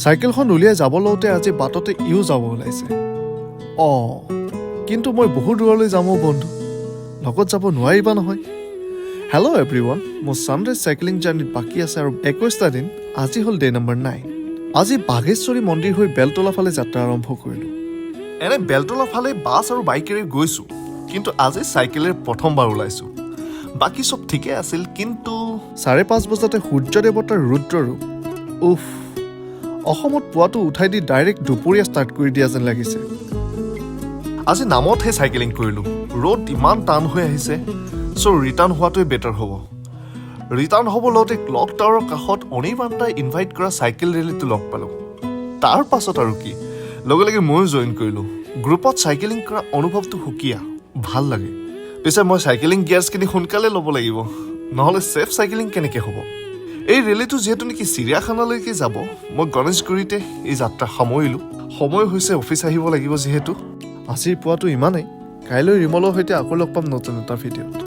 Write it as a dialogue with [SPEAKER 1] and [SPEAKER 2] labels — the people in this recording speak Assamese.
[SPEAKER 1] চাইকেলখন উলিয়াই যাব লওঁতে আজি বাটতে ইও যাব ওলাইছে। অঁ, কিন্তু মই বহু দূৰলৈ যাম অ' বন্ধু, লগত যাব নোৱাৰিবা নহয়। হেল্ল' এভৰিৱান, মোৰ ছানৰাইজ চাইক্লিং জাৰ্ণিত বাকী আছে আৰু 21টা দিন। আজি হ'ল ডে নম্বৰ 9। আজি বাঘেশ্বৰী মন্দিৰ হৈ বেলতলা ফালে যাত্ৰা আৰম্ভ কৰিলোঁ। এনে বেলতলা ফালে বাছ আৰু বাইকেৰে গৈছোঁ, কিন্তু আজি চাইকেলেৰে প্ৰথমবাৰ ওলাইছোঁ। বাকী চব ঠিকে আছিল, কিন্তু 5:30 বজাতে সূৰ্য দেৱতাৰ ৰুদ্ৰ ৰূপ, উফ! অসমত পুৱাটো উঠাই দি ডাইৰেক্ট দুপৰীয়া ষ্টাৰ্ট কৰি দিয়া যেন লাগিছে। আজি নামতহে চাইকেলিং কৰিলোঁ। ৰ'দ ইমান টান হৈ আহিছে, চ' ৰিটাৰ্ণ হোৱাটোৱে বেটাৰ হ'ব। ৰিটাৰ্ণ হ'ব লওঁতে ক্লক টাৱাৰৰ কাষত অনিৰ্বাণ দাই ইনভাইট কৰা চাইকেল ৰেলীটো লগ পালোঁ। তাৰ পাছত আৰু কি, লগে লগে ময়ো জইন কৰিলোঁ। গ্ৰুপত চাইকেলিং কৰা অনুভৱটো সুকীয়া, ভাল লাগে। পিছে মই চাইকেলিং গিয়াৰ্ছখিনি সোনকালে ল'ব লাগিব, নহ'লে ছেফ চাইকেলিং কেনেকৈ হ'ব? এই ৰেলীটো যিহেতু নেকি চিৰিয়াখানালৈকে যাব, মই গণেশগুৰিতে এই যাত্ৰা সামৰিলোঁ। সময় হৈছে, অফিচ আহিব লাগিব যিহেতু। আজিৰ পুৱাটো ইমানেই। কাইলৈ ৰিমলৰ সৈতে আকৌ লগ পাম নতুন এটা ভিডিঅ'ত।